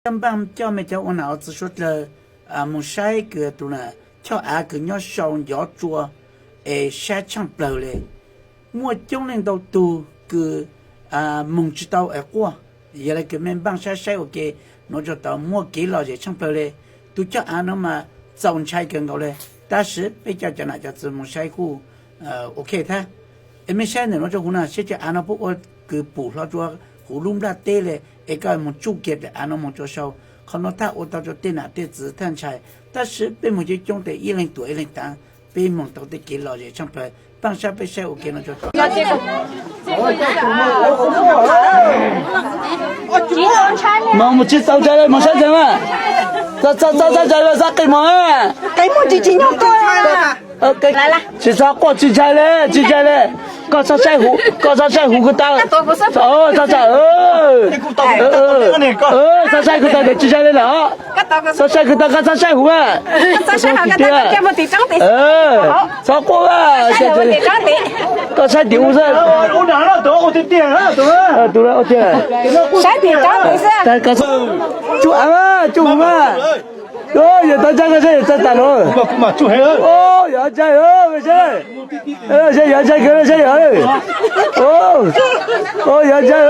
Coj npaj coj mej cov ua nam ua txiv suav dlawg moog saib kws tus na choj av kws nyob sau ncov tsua es sab tshaaj plawg le. Muaj coob leej ntau tug kws moog tsi tau es quaj, yog le kws mej npaj sab saib ua ke, nuav tsuas tau muaj kev lom zem tshaaj plawg le. Tus choj av nuav mas txaus ntshai kawg nkaus le, tab sis peb coj cov nam cov txiv moog saib kuj ok thab. Es mej saib ntawm nuav rua huv na, saib cov av no puab ua kws pum hlo rua huv lub nplaj teb le, es koj moog tsuj kiag daim av no moog rua sau. Qhov nuav thaj ua tau rua tej nam tej txiv thaj ntshai, tab sis peb moog coob coob tes ib leeg tuam ib leeg taav, peb moog tau tej kev lom zem tshaaj plawg. Npaj sab peb saib ua ke no rua moog mus tsi txaus ntshai le, moog sab ntshai mas. Txaus ntshai le, sab qis moog. Qis moog tsi tsi nyob tuaj. Tsis txhob quaj, tsi ntshai le, tsi ntshai le. Koj txhob saib huv, koj txhob saib huv kuv taw. Txhob saib, txhob saib kuv taw tes tsi ntshai le lawm. Txhob saib kuv taw, koj txhob saib huv a. Txhob quaj a. Koj saib tim u xwb. Saib tim roob tis xwb. Tsuj av, tsuj huv a. Yog tau ntshai koj saib yog txawj tas lawm. Yog ntshai, saib yog ntshai kawg saib yog. Yog ntshai.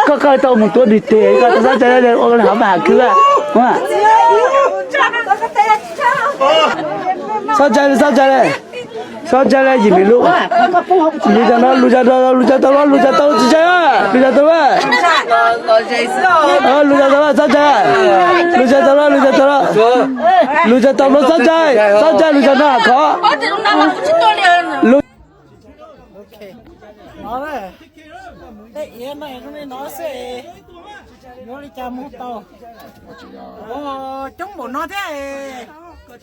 Koj, koj tau mus tuav nwg teg, koj txhob ntshai, ua hov maj has khwb. Txhob ntshai, txhob ntshai le, txhob ntshai le yim mim lug. Lug cov no, lug cov no, lug cov tau los, lug cov tau los, tsis ntshai, lug cov tau los. Lug cov tau los, txhob ntshai. Lug cov tau los, lug cov tau los. Lug cov tau los, txhob ntshai, txhob ntshai, lug cov no khov. Lug Tej iav no zoo li no xwb, yuav li cas mus tau? Coob npaum no thiab. Txhob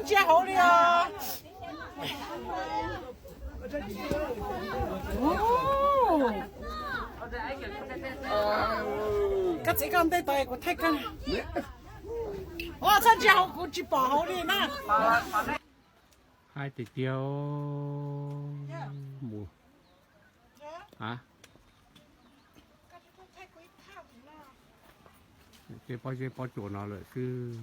ntsia hauv li os. Koj txiv, koj ntej tau kuv thaij koj. Txhob ntsia hauv, kuv tsis pom hauv li na. Hais tiag tiag, mus a, tej pob zeb pob tsuas no lawm xwb.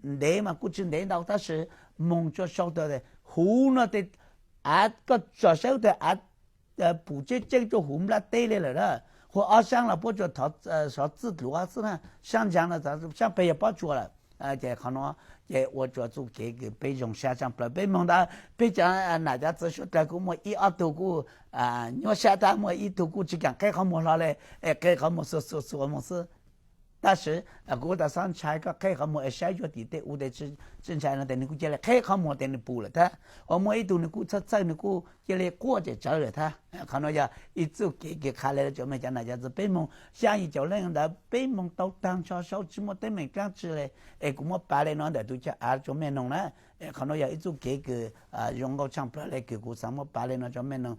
Ntev mas kuj tsis ntev ntau tab sis moog rua sau tas huv no tes av, koj tsom saib tas av pum tseeb tseeb rua huv nplaj teb le lawm na. Huv ob saab los puab tsuas thov sov txwj dluav xwb na, saab ntsaa no, saab peg yog pob tsuas lawm. Ces qhov no ces ua rua txuj kev kws peb zoo sab tshaaj plawg. Peb moog ntawd peb cov nam cov txiv suav dlawg kuj muaj ib ob tug kuj nyuaj sab tab, muaj ib tug kuj tsis kaam qheb qhov muag hlo le, es qheb qhov muag xuas xuas xuas moog xwb. Tab sis kuv tas xob ntshai koj qheb qhov muag es saib zuag tim tej u tes tsis ntshai no tes nwg kuj cia li qheb qhov muag tes nwg pum lawm thab. Uas muaj ib tug nwg kuj txhawj txhawj nwg kuj cia li quaj ces tsawv lawm thab. Qhov no yog ib txuj kev kws qha le rua mej cov nam cov txiv, peb moog xyaa yim caum leej ntawd peb moog tau taag nrho sau tsis muaj teeb meem dlaab tsi le, es kuv muab pav le no ntawm tus choj av rua mej noog na. Qhov no yog ib txuj kev kws zoo nkauj tshaaj plawg le kws kuv xaav muab pav le no rua mej noog.